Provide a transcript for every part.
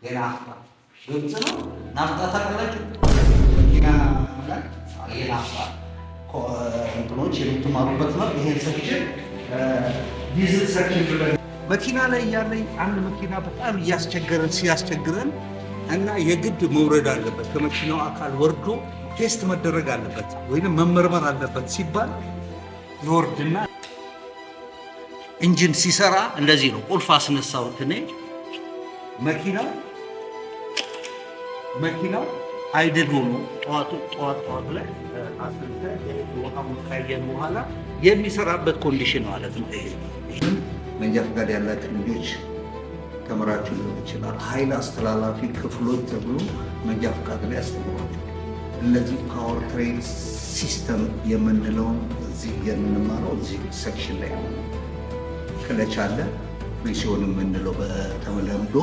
የናፍጣ ግልጽ ነው። ናፍጣ ታውቃላችሁ? መኪና ላይ የናፍጣ እንትኖች የምትማሩበት ነው። ይሄን section diesel section ብለን መኪና ላይ እያለ አንድ መኪና በጣም እያስቸገረን ሲያስቸግረን እና የግድ መውረድ አለበት፣ ከመኪናው አካል ወርዶ test መደረግ አለበት ወይንም መመርመር አለበት ሲባል ይወርድና engine ሲሰራ እንደዚህ ነው። ቁልፍ አስነሳሁት እኔ። መኪናው idle ሆኖ ጠዋቱ ጠዋት ጠዋት ላይ አስነስተህ ውሃውን ካየን በኋላ የሚሰራበት condition ማለት ነው። ይሄ መንጃ ፈቃድ ያላችሁ ልጆች ተምራችሁ ሊሆን ይችላል። ኃይል አስተላላፊ ክፍሎች ተብሎ መንጃ ፈቃድ ላይ ያስተምሯቸው። እነዚህ power train system የምንለውን እዚህ የምንማረው እዚህ section ላይ ነው። Clutch አለ፣ ፍሪሲዮን የምንለው በተለምዶ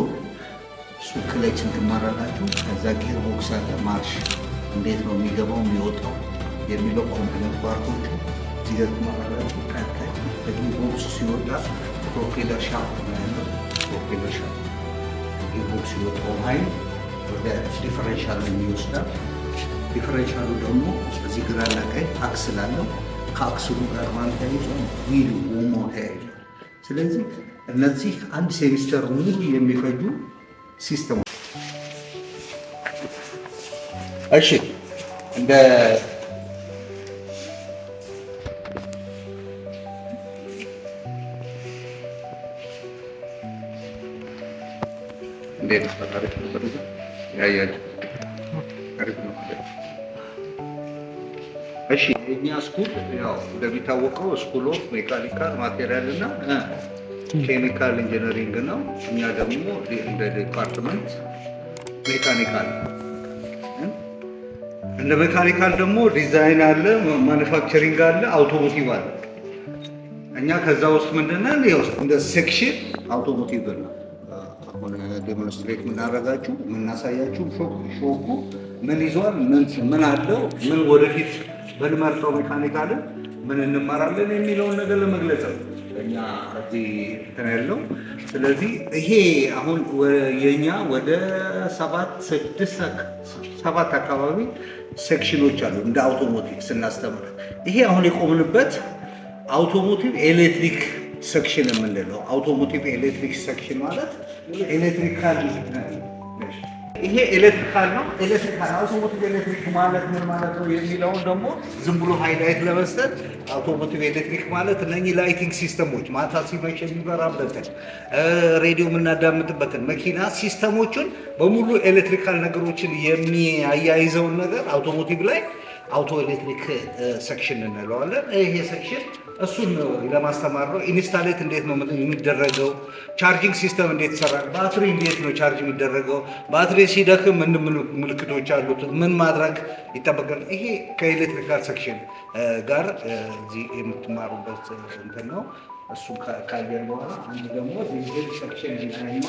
እሱ clutch ን ትማራላችሁ። ከዛ gear box አለ፣ ማርሽ እንዴት ነው የሚገባው የሚወጣው የሚለው component part ኦቹ እዚህ ጋር ትማራላችሁ። ቀጣይ በ gear box ሲወጣ propeller shaft ነው ያለው። Propeller shaft gear box ሲወጣው ኃይል ወደ differential ኡ ይወስዳል። Differential ኡ ደግሞ እዚህ ግራና ቀኝ axle አለው። ከ axle ኡ ጋር ማን ተያይዟል? Wheel ኡ ጎማው ተያይዟል። ስለዚህ እነዚህ አንድ ሴሚስተር ሙሉ የሚፈጁ system። እሺ፣ እንደ እንዴት ነበር? አሪፍ ነበር። ያያችሁ አሪፍ ነው። እሺ፣ የእኛ school ያው እንደሚታወቀው School of Mechanical፣ Material እና Chemical Engineering ነው። እኛ ደግሞ እንደ department mechanical፣ እንደ mechanical ደግሞ ዲዛይን አለ፣ manufacturing አለ፣ automotive አለ። እኛ ከዛ ውስጥ ምንድነው እንደ section automotive ነው። አሁን demonstrate የምናደርጋችሁ የምናሳያችሁ shop ኡ ምን ይዟል፣ ምን አለው፣ ምን ወደፊት ብንመርጠው mechanical ን ምን እንማራለን የሚለውን ነገር ለመግለጽ ነው እኛ እዚህ እንትን ያለው። ስለዚህ ይሄ አሁን የኛ ወደ ሰባት ስድስት ሰባት አካባቢ section ኖች አሉ እንደ automotive ስናስተምር። ይሄ አሁን የቆምንበት automotive electric section የምንለው፣ automotive electric section ማለት electrical፣ ይሄ electrical ነው። Electrical፣ automotive electric ማለት ምን ማለት ነው የሚለውን ደግሞ ዝም ብሎ highlight ለመስጠት፣ automotive electric ማለት እነኚህ lighting system ኦች፣ ማታ ሲመሽ የሚበራበትን፣ ሬዲዮ የምናዳምጥበትን፣ መኪና system ኦችን በሙሉ electrical ነገሮችን የሚያያይዘውን ነገር automotive ላይ auto electric section እንለዋለን። ይሄ section እሱን ለማስተማር ነው። Installate እንዴት ነው የሚደረገው? Charging system እንዴት ይሰራል? ባትሪ እንዴት ነው charge የሚደረገው? ባትሪ ሲደክም ምን ምልክቶች አሉት? ምን ማድረግ ይጠበቃል? ይሄ ከ electrical section ጋር እዚህ የምትማሩበት እንትን ነው። እሱ ካየን በኋላ አንድ ደግሞ diesel section እናይና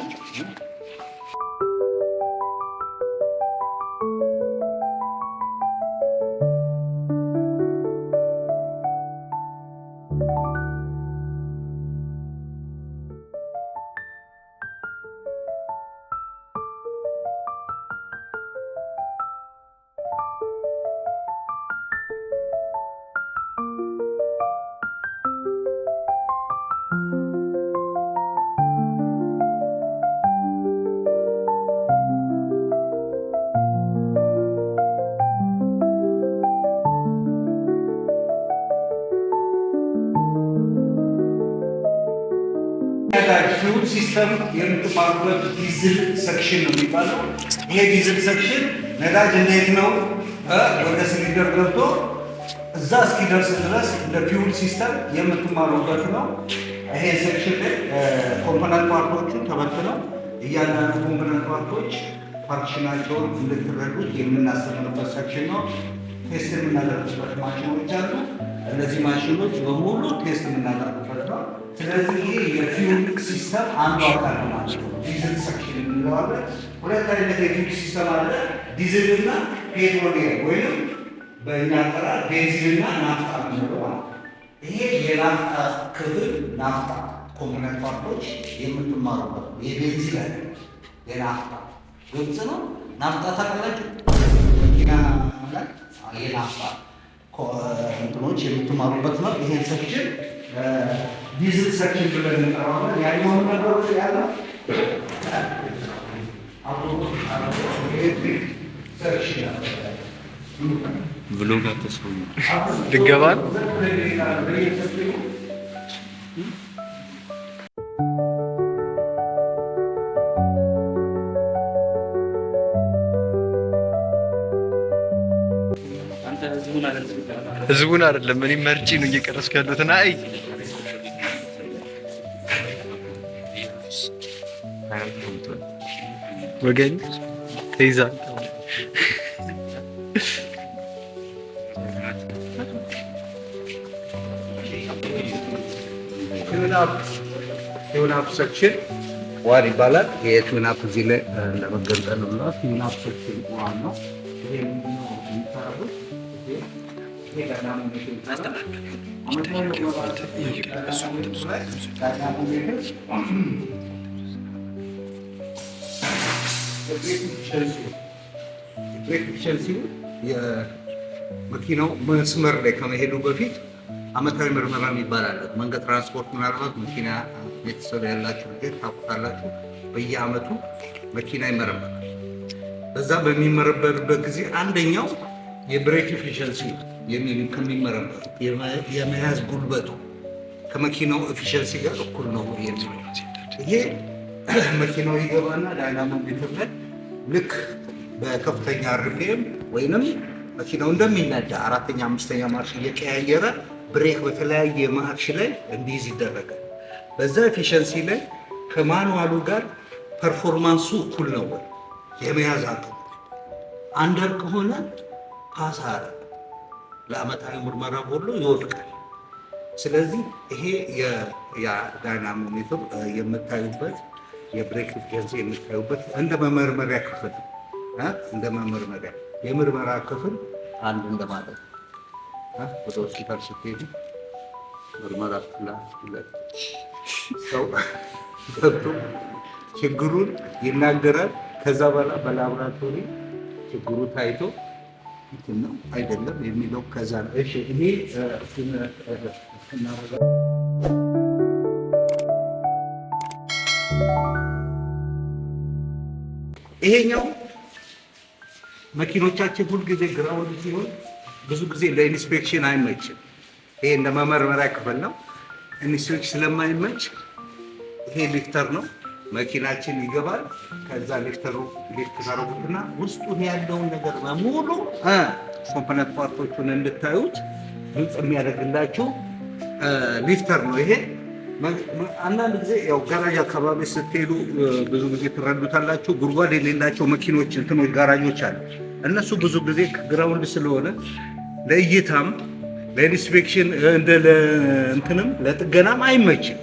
fuel system የምትማሩበት diesel section ነው የሚባለው። ይሄ diesel section ነዳጅ እንዴት ነው ወደ ሲሊንደር ገብቶ እዛ እስኪደርስ ድረስ እንደ fuel system የምትማሩበት ነው። ይሄ section ላይ component part ኦቹን ተበትነው እያንዳንዱ component part ኦች function ኣቸውን እንድትረዱት የምናስተምርበት section ነው። Test የምናደርግበት ማሽኖች አሉ። እነዚህ ማሽኖች በሙሉ test የምናደርግበት ነው። ስለዚህ ይሄ የ fuel system አንዱ አካል ነው ማለት ነው። Diesel section እንለዋለን። ሁለት አይነት የ fuel system አለ። ዲዝል እና ፔትሮሊየም ወይም በእኛ አጠራር ቤንዚንና ናፍጣ የምንለው ማለት ነው። ይሄ የናፍጣ ክፍል ናፍጣ component part ኦች የምትማሩበት ነው። የቤንዚን አይደለም፣ የናፍጣ ግልጽ ነው። ናፍጣ ታውቃላችሁ? መኪና ላይ የናፍጣ እንትኖች የምትማሩበት ነው። ይሄን section diesel section ብለን እንጠራዋለን። ያኛውን ነገር ያለው ኤሌክትሪክ section። Vlog አተሰው ልገባል። ህዝቡን አይደለም፣ እኔ መርጪ ነው እየቀረስኩ ያለሁት። እና አይ፣ ወገን ተይዛል። Tune up section one ይባላል። ይሄ tune up እዚህ ላይ ለመገንጠል ነው። Tune up section one ነው። ይሄ ምንድነው የሚታረጉት? ይሄ dynamometer ይባላል። Dynamometer brake efficiency ው የመኪናው መስመር ላይ ከመሄዱ በፊት አመታዊ ምርመራ የሚባል አለ። መንገድ ትራንስፖርት ምናልባት መኪና ቤተሰብ ያላችሁ ልጆች ታውቁታላችሁ። በየአመቱ መኪና ይመረመራል። በዛ በሚመረመርበት ጊዜ አንደኛው የ brake efficiency ከሚመረመሩ የመያዝ ጉልበቱ ከመኪናው efficiency ጋር እኩል ነው የሚለው። ይሄ መኪናው ይገባና dynamometer ላይ ልክ በከፍተኛ RPM ወይንም መኪናው እንደሚነዳ አራተኛ፣ አምስተኛ ማርሽ እየቀያየረ brake በተለያየ ማርሽ ላይ እንዲይዝ ይደረጋል። በዛ efficiency ላይ ከ manual ኡ ጋር performance ኡ እኩል ነው ወይ፣ የመያዝ አቅሙ under ከሆነ pass አያደርግም። ለአመታዊ ምርመራ ሁሉ ይወድቃል። ስለዚህ ይሄ የ dynamometer የምታዩበት የ brake efficiency የምታዩበት እንደ መመርመሪያ ክፍል፣ እንደ መመርመሪያ የምርመራ ክፍል አንድ እንደማለት ነው። ወደ ሆስፒታል ስትሄዱ ምርመራ ክፍል አንድ፣ ሁለት፣ ሰው ገብቶ ችግሩን ይናገራል። ከዛ በኋላ በላብራቶሪ ችግሩ ታይቶ እንትን ነው አይደለም የሚለው ከዛ ነው። እሺ፣ ይሄ እሱን እናደርጋለን። ይሄኛው መኪኖቻችን ሁልጊዜ ground ሲሆን ብዙ ጊዜ ለ inspection አይመችም። ይሄ እንደ መመርመሪያ ክፍል ነው። Inspection ስለማይመች ይሄ lifter ነው። መኪናችን ይገባል። ከዛ lifter ኡ lift ታደርጉትና ውስጡን ያለውን ነገር በሙሉ component part ኦቹን እንድታዩት ግልጽ የሚያደርግላችሁ lifter ነው ይሄ። አንዳንድ ጊዜ ያው ጋራጅ አካባቢ ስትሄዱ ብዙ ጊዜ ትረዱታላችሁ። ጉድጓድ የሌላቸው መኪኖች እንትኖች ጋራጆች አሉ። እነሱ ብዙ ጊዜ ground ስለሆነ ለእይታም ለ inspection እንደ እንትንም ለጥገናም አይመችም።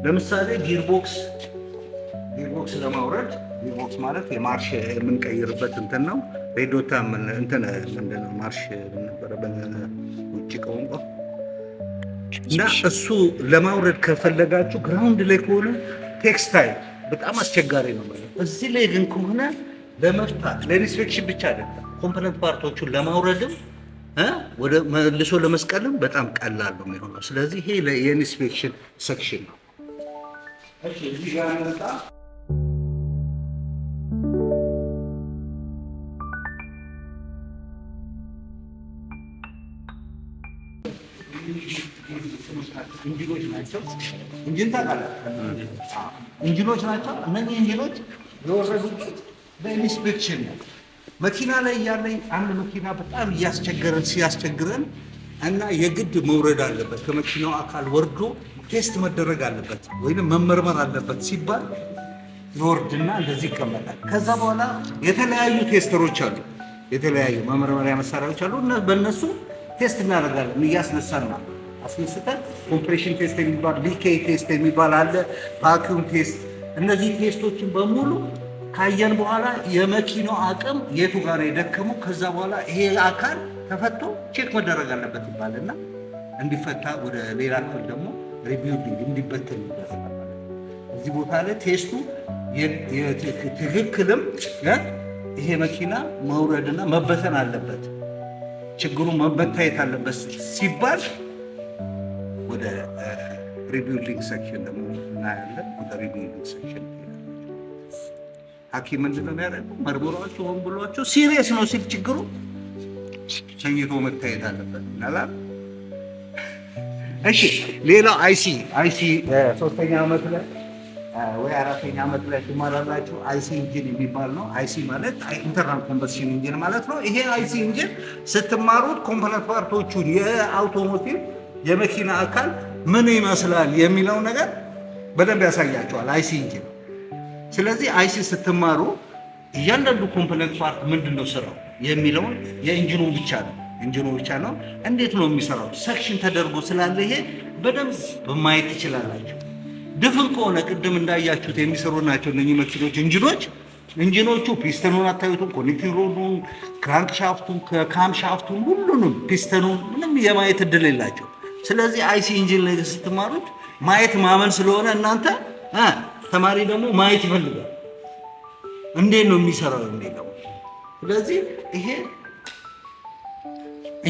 ለምሳሌ gearbox ለማውረድ፣ gearbox ማለት የማርሽ የምንቀይርበት እንትን ነው። ሬዶታ እንትን ምንድን ነው፣ ማርሽ ነበረ በውጭ ቋንቋ። እና እሱ ለማውረድ ከፈለጋችሁ ground ላይ ከሆነ takes time፣ በጣም አስቸጋሪ ነው ማለት። እዚህ ላይ ግን ከሆነ ለመፍታት ለ inspection ብቻ አይደለም፣ component part ኦቹን ለማውረድም ወደ መልሶ ለመስቀልም በጣም ቀላል ነው የሚሆነው። ስለዚህ ይሄ የ inspection section ነው። እሺ፣ እዚህ ጋር እንምጣ። Engine ኦች ናቸው። Engine ታውቃለህ? Engine ኦች ናቸው። እነዚህ engine ኦች የወረዱበት በ inspection ነው። መኪና ላይ ያለኝ አንድ መኪና በጣም እያስቸገረን ሲያስቸግረን እና የግድ መውረድ አለበት፣ ከመኪናው አካል ወርዶ test መደረግ አለበት ወይም መመርመር አለበት ሲባል ይወርድና እንደዚህ ይቀመጣል። ከዛ በኋላ የተለያዩ tester ኦች አሉ፣ የተለያዩ መመርመሪያ መሳሪያዎች አሉ። በእነሱ test እናደርጋለን እያስነሳን ነው። አስነስተን compression test የሚባል፣ leakage test የሚባል አለ፣ vacuum test። እነዚህ test ኦችን በሙሉ ካየን በኋላ የመኪናው አቅም የቱ ጋር ነው የደከመው፣ ከዛ በኋላ ይሄ አካል ተፈቶ check መደረግ አለበት ይባልና እንዲፈታ ወደ ሌላ ክፍል ደግሞ rebuilding እንዲበተን ይደረጋል ማለት ነው። እዚህ ቦታ ላይ test ኡ ትክክልም ይሄ መኪና መውረድና መበተን አለበት፣ ችግሩ መታየት አለበት ሲባል ወደ rebuilding section ደግሞ እናያለን። ወደ rebuilding section ሐኪም ምንድን ነው የሚያደርገው? መርምሯቸው ሆን ብሏቸው serious ነው ሲል ችግሩ ተኝቶ መታየት አለበት ይላል። እሺ፣ ሌላው IC ሶስተኛ ዓመት ላይ ወይ አራተኛ ዓመት ላይ ትማራላችሁ። IC engine የሚባል ነው። IC ማለት internal combustion engine ማለት ነው። ይሄ IC engine ስትማሩት component part ኦቹን የ automotive የመኪና አካል ምን ይመስላል የሚለው ነገር በደንብ ያሳያችኋል IC engine። ስለዚህ IC ስትማሩ እያንዳንዱ component part ምንድን ነው ስራው የሚለውን የ engine ኑ ብቻ ነው engine ኑ ብቻ ነው። እንዴት ነው የሚሰራው section ተደርጎ ስላለ ይሄ በደንብ ማየት ትችላላችሁ። ድፍን ከሆነ ቅድም እንዳያችሁት የሚሰሩ ናቸው እነኚህ መኪኖች engine ኖች engine ኖቹ piston ኑን አታዩትም፣ connecting rod ኡን፣ crankshaft ኡን፣ camshaft ኡን፣ ሁሉንም ፒስተኑን ምንም የማየት እድል የላቸው። ስለዚህ IC engine ላይ ስትማሩት ማየት ማመን ስለሆነ እናንተ ተማሪ ደግሞ ማየት ይፈልጋል፣ እንዴት ነው የሚሰራው የሚለው። ስለዚህ ይሄ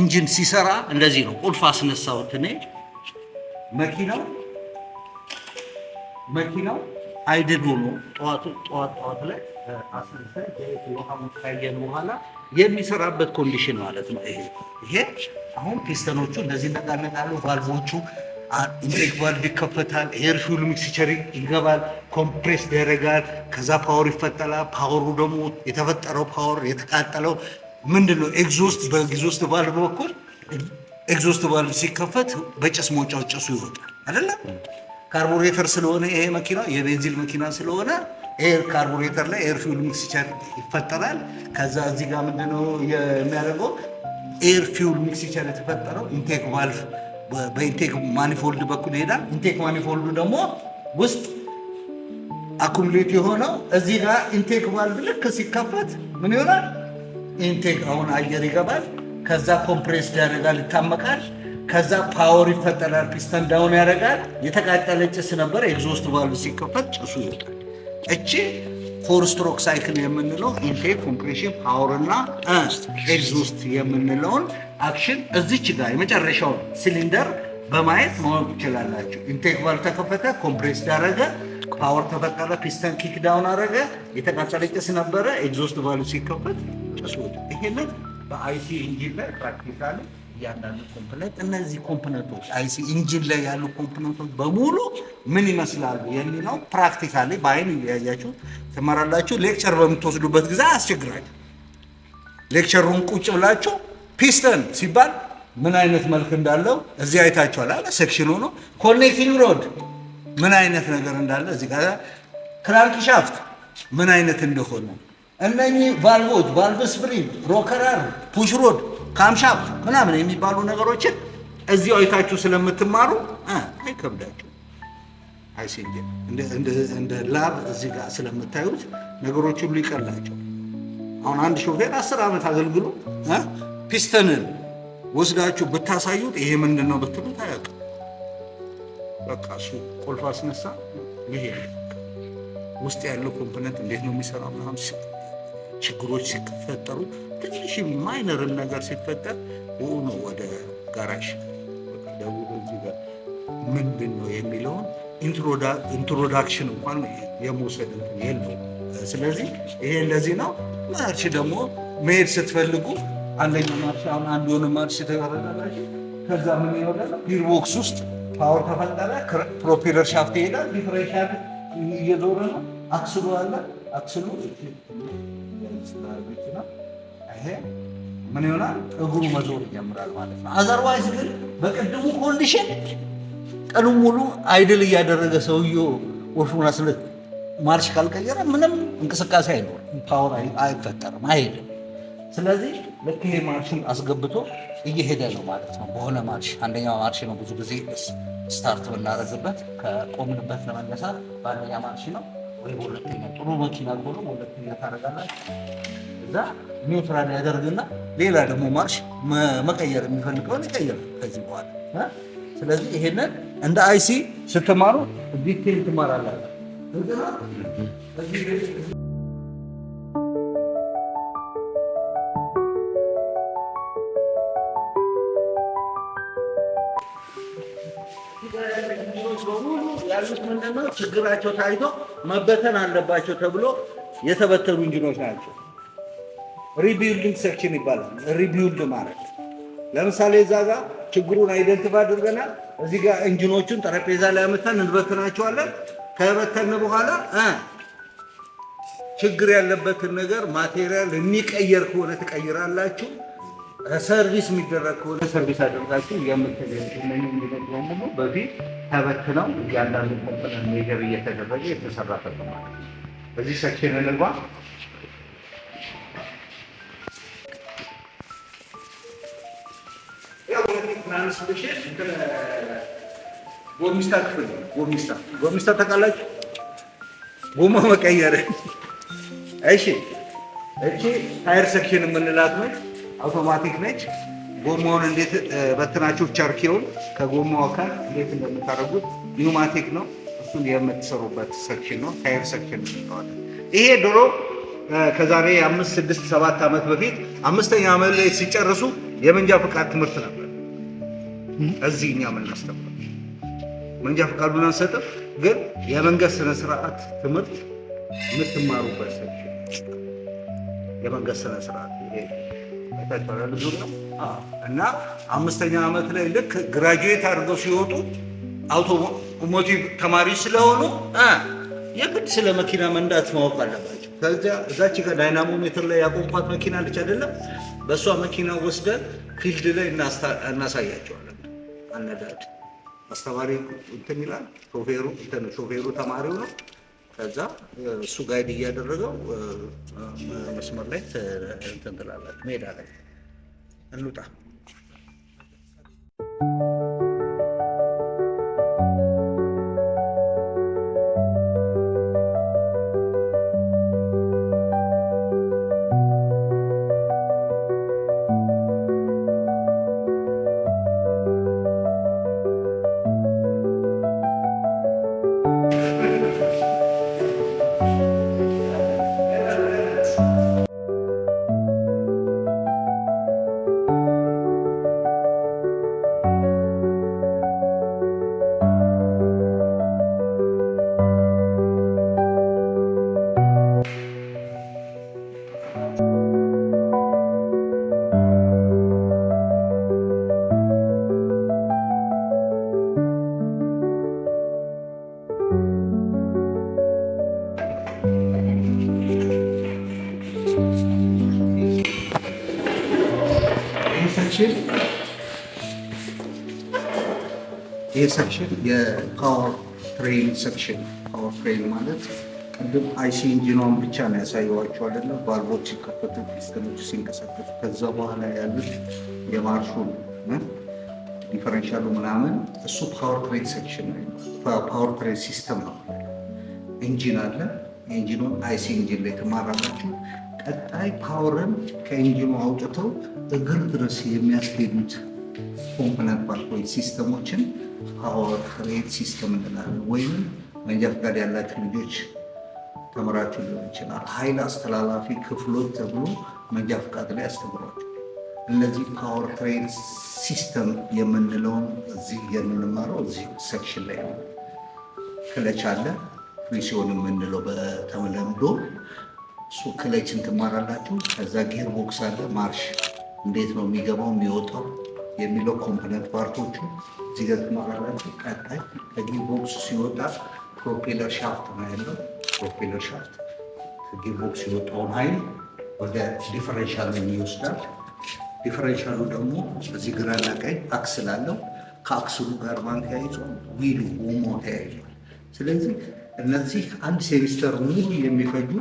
engine ሲሰራ እንደዚህ ነው። ቁልፍ አስነሳሁት እኔ፣ መኪናው idle ሆኖ ጠዋት ጠዋት ጠዋት ላይ አስነሳኝ ውሃውን ካየን በኋላ የሚሰራበት condition ማለት ነው። ይሄ አሁን ፒስተኖቹ እንደዚህ ይነቃነቃሉ። ቫልቮቹ intake valve ይከፈታል። Air fuel mixture ይገባል፣ compress ያደርጋል። ከዛ power ይፈጠራል። Power ኡ ደግሞ የተፈጠረው power የተቃጠለው ምንድን ነው? Exhaust በ exhaust valve በኩል exhaust valve ሲከፈት በጭስ መውጫው ጭሱ ይወጣል አይደለም? Carburetor ስለሆነ ይሄ መኪና የቤንዚን መኪና ስለሆነ air carburetor ላይ air fuel mixture ይፈጠራል። ከዛ እዚህ ጋር ምንድነው የሚያደርገው? Air fuel mixture የተፈጠረው intake valve በ intake manifold በኩል ይሄዳል። Intake manifold ኡ ደግሞ ውስጥ accumulate የሆነው እዚህ ጋር intake valve ልክ ሲከፈት ምን ይሆናል? Intake አሁን አየር ይገባል። ከዛ compress ያደርጋል፣ ይታመቃል። ከዛ power ይፈጠራል፣ piston down ያደርጋል። የተቃጠለ ጭስ ነበር። Exhaust valve ሲከፈት ጭሱ ይወጣል። እቺ four stroke cycle የምንለው intake፣ compression፣ power እና exhaust የምንለውን action እዚች ጋር የመጨረሻውን ሲሊንደር በማየት ማወቅ ትችላላችሁ። Intake valve ተከፈተ፣ compress አደረገ፣ power ተፈጠረ፣ piston kick down አደረገ። የተቃጠለ ጭስ ነበረ። Exhaust valve ሲከፈት ጭሱ ወጣ። ይሄንን በ IC engine ላይ practically እያንዳንዱ component እነዚህ component ኦች IC engine ላይ ያሉ component ኦች በሙሉ ምን ይመስላሉ የሚለው practically በአይን እያያችሁ ትማራላችሁ። Lecture በምትወስዱበት ጊዜ አያስቸግራችሁ። Lecture ኡን ቁጭ ብላችሁ ፒስተን ሲባል ምን አይነት መልክ እንዳለው እዚህ አይታችኋል አለ section ኑ ነው። Connecting rod ምን አይነት ነገር እንዳለ እዚህ ጋር፣ crankshaft ምን አይነት እንደሆነ፣ እነኚህ valve ኦች፣ valve spring፣ rocker arm፣ push rod፣ camshaft ምናምን የሚባሉ ነገሮችን እዚሁ አይታችሁ ስለምትማሩ አይከብዳችሁ። IC እንደ lab እዚህ ጋር ስለምታዩት ነገሮች ሁሉ ይቀላቸው። አሁን አንድ ሾፌር 10 ዓመት አገልግሎ ፒስተንን ወስዳችሁ ብታሳዩት ይሄ ምንድን ነው ብትሉት አያውቅም። በቃ እሱ ቁልፍ አስነሳ፣ ይሄ ውስጥ ያለው component እንዴት ነው የሚሰራው ምናምን ችግሮች ሲፈጠሩ ትንሽ minor ም ነገር ሲፈጠር ነው ወደ ጋራዥ ደውሎ እዚህ ጋር ምንድን ነው የሚለውን introduction እንኳን የመውሰድ እንትን የለውም። ስለዚህ ይሄ እንደዚህ ነው። ማርሽ ደግሞ መሄድ ስትፈልጉ አንደኛ ማርሽ አሁን አንድ የሆነ ማርሽ ተደረጋላችሁ። ከዛ ምን ይሆናል? Gearbox ውስጥ power ተፈጠረ፣ propeller shaft ይሄዳል። Differential እየዞረ ነው። Axle ኡ አለ። Axle ኡ ይሄ ምን ይሆናል? እግሩ መዞር ይጀምራል ማለት ነው። Otherwise ግን በቅድሙ condition ቀኑን ሙሉ idle እያደረገ ሰውየው ቁልፉን አስለ ማርሽ ካልቀየረ ምንም እንቅስቃሴ አይኖርም፣ power አይፈጠርም፣ አይሄድም። ስለዚህ ልክ ይሄ ማርሽን አስገብቶ እየሄደ ነው ማለት ነው። በሆነ ማርሽ አንደኛው ማርሽ ነው ብዙ ጊዜ start ብናደርግበት ከቆምንበት ለመነሳት በአንደኛ ማርሽ ነው ወይ በሁለተኛ፣ ጥሩ መኪና ከሆነ በሁለተኛ ታደርጋላችሁ። እዛ neutral ያደርግና ሌላ ደግሞ ማርሽ መቀየር የሚፈልገውን ይቀይራል ከዚህ በኋላ። ስለዚህ ይሄንን እንደ IC ስትማሩ detail ትማራላችሁ። በሙሉ ያሉት ምንድነው ችግራቸው ታይቶ መበተን አለባቸው ተብሎ የተበተኑ engine ኦች ናቸው። Rebuilding section ይባላል። Rebuild ማለት ለምሳሌ እዛ ጋር ችግሩን identify አድርገናል። እዚህ ጋር engine ኦቹን ጠረጴዛ ላይ አምጥተን እንበትናቸዋለን። ከበተን በኋላ ችግር ያለበትን ነገር material የሚቀየር ከሆነ ትቀይራላችሁ። Service የሚደረግ ከሆነ service አድርጋችሁ የምትገኙ engine ኦች በሙሉ በፊት ተበትነው እያንዳንዱ component measure እየተደረገ የተሰራበት ነው ማለት ነው። በዚህ section እንግባ። ያው transmission ጎሚስታ ክፍል ነው። ጎሚስታ፣ ጎሚስታ ታውቃላችሁ? ጎማ መቀየር። እሺ፣ እቺ tire section የምንላት ነች። አውቶማቲክ ነች። ጎማውን እንዴት በትናችሁ ቸርኬውን ከጎማው አካል እንዴት እንደምታደርጉት pneumatic ነው። እሱን የምትሰሩበት section ነው። Tire section እንለዋለን። ይሄ ድሮ ከዛሬ 5፣ 6፣ 7 ዓመት በፊት አምስተኛ ዓመት ላይ ሲጨርሱ የመንጃ ፈቃድ ትምህርት ነበር። እዚህ እኛ የምናስተምረው መንጃ ፈቃዱን አንሰጥም፣ ግን የመንገድ ስነ ስርዓት ትምህርት የምትማሩበት section፣ የመንገድ ስነ ስርዓት ይሄ አይታችኋል ነው። እና አምስተኛ ዓመት ላይ ልክ graduate አድርገው ሲወጡ automotive ተማሪ ስለሆኑ የግድ ስለ መኪና መንዳት ማወቅ አለባቸው። ከዚያ እዛች ጋር dynamometer ላይ ያቆምኳት መኪና ልጅ አይደለም፣ በእሷ መኪና ወስደን field ላይ እናሳያቸዋለን። አነዳድ አስተማሪ እንትን ይላል፣ ሾፌሩ እንትን ሾፌሩ ተማሪው ነው። ከዛ እሱ guide እያደረገው መስመር ላይ እንትን ትላላችሁ። ሜዳ ላይ እንውጣ። ይህ section የ power train section። Power train ማለት ቅድም IC engine ኗን ብቻ ነው ያሳየኋቸው አይደለም። ቫልቮች ሲከፈቱ፣ ፒስተኖች ሲንቀሳቀሱ፣ ከዛ በኋላ ያሉት የማርሹን differential ኡ ምናምን እሱ power train section ነው። Power train system ነው። Engine አለ። Engine ኑን IC engine ላይ ትማራላችሁ። ቀጣይ power ን ከ engine ኑ አውጥተው እግር ድረስ የሚያስኬዱት component part ወይ system ኦችን power train system እንላለን። ወይም መንጃ ፈቃድ ያላችሁ ልጆች ተምራችሁ ሊሆን ይችላል። ኃይል አስተላላፊ ክፍሎች ተብሎ መንጃ ፈቃድ ላይ ያስተምሯቸው። እነዚህ power train system የምንለውን እዚህ የምንማረው እዚህ section ላይ ነው። Clutch አለ፣ ፍሪሲዮን የምንለው በተለምዶ እሱ clutch ን ትማራላችሁ። ከዛ gear box አለ፣ ማርሽ እንዴት ነው የሚገባው የሚወጣው የሚለው component part ኦቹ እዚህ ጋር ትማራላችሁ። ቀጣይ ከ gear box ሲወጣ propeller shaft ነው ያለው። Propeller shaft ከ gear box የወጣውን ኃይል ወደ differential ይወስዳል። Differential ኡ ደግሞ እዚህ ግራና ቀኝ axle አለው። ከ axle ኡ ጋር ማን ተያይዟል? Wheel ኡ ጎማው ተያይዟል። ስለዚህ እነዚህ አንድ ሴሚስተር ሙሉ የሚፈጁ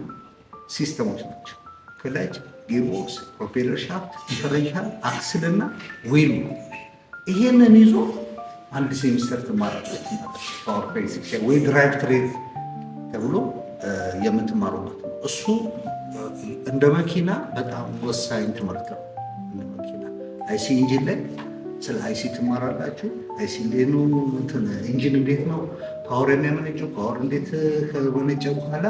system ኦች ናቸው። Clutch፣ gearbox፣ propeller shaft፣ differential፣ axle እና wheel ኡ። ይሄንን ይዞ አንድ ሴሚስተር ትማራለች power train ወይ drive train ተብሎ የምትማሩበት ነው። እሱ እንደ መኪና በጣም ወሳኝ ትምህርት ነው። እንደ መኪና IC engine ላይ ስለ IC ትማራላችሁ። IC እንዴት ነው እንትን engine እንዴት ነው power የሚያመነጨው፣ power እንዴት ከመነጨ በኋላ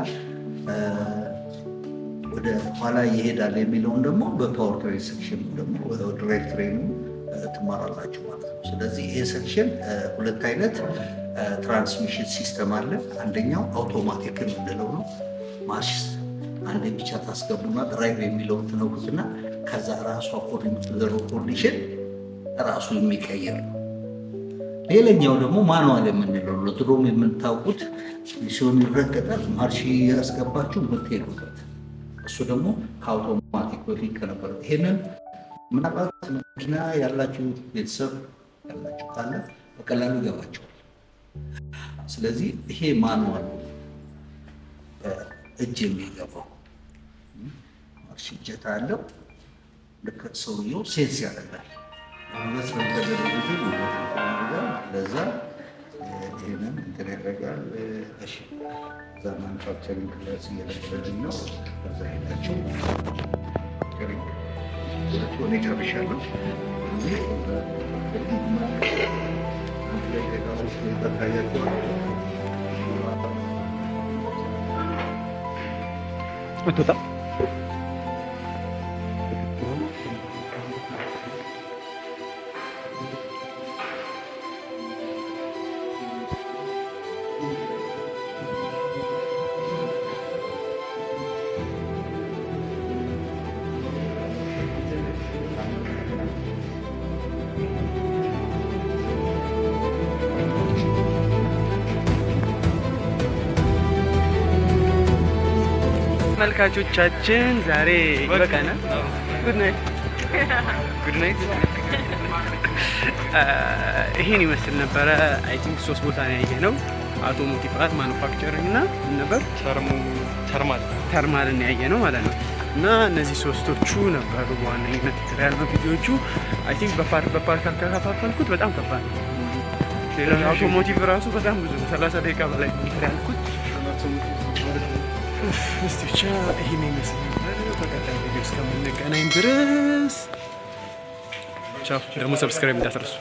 ወደ ኋላ ይሄዳል የሚለውን ደግሞ በ power train section ደግሞ drive train ኑ ትማራላችሁ ማለት ነው። ስለዚህ ይሄ section ሁለት አይነት transmission system አለ። አንደኛው አውቶማቲክ የምንለው ነው። ማርሽ አንዴ ብቻ ታስገቡና drive የሚለውን ትነኩትና ከዛ ራሱ according to the road condition ራሱ የሚቀይር ነው። ሌላኛው ደግሞ manual የምንለው ነው። ድሮም የምታውቁት ሲሆን ይረገጣል፣ ማርሽ ያስገባችሁ የምትሄዱበት እሱ ደግሞ ከአውቶማቲክ በፊት ከነበረ ይሄንን ምናልባት መኪና ያላችሁ ቤተሰብ ያላችሁ ካለ በቀላሉ ይገባቸዋል። ስለዚህ ይሄ manual እጅ የሚገባው ማርሽ እጀታ አለው። ልክ ሰውየው sense ያደርጋል። ጉልበት በሚፈልግ ጊዜ ጉልበት እንትን ያደርጋል። ለዛ ይሄንን እንትን ያደርጋል። እሺ፣ እዛ manufacturing class እየነበረልኝ ነው። ከዛ ሄዳችሁ manufacturing እኔ ጨርሻለሁ። እዚህ አንድ ላይ እቃዎች ታያቸዋል። አትወጣ። ተመልካቾቻችን ዛሬ ይበቃናል። Good night. Good night. ይሄን ይመስል ነበረ። I think ሶስት ቦታ ነው ያየነው። Automotive art፣ manufacturing እና ምን ነበር? Thermal. Thermal ን ያየነው ማለት ነው። እና እነዚህ ሶስቶቹ ነበሩ በዋነኝነት የተለያዩ ቪዲዮቹ። I think በ part በ part ካልከፋፈልኩት በጣም ከባድ ነው። ሌላ automotive ራሱ በጣም ብዙ ነው። 30 ደቂቃ በላይ ነው እንትን ያልኩት። እስቲ ብቻ ይሄን ይመስል ነበር። በቀጣይ ቪዲዮ እስከምንገናኝ ድረስ ቻው። ደግሞ subscribe እንዳትረሱ።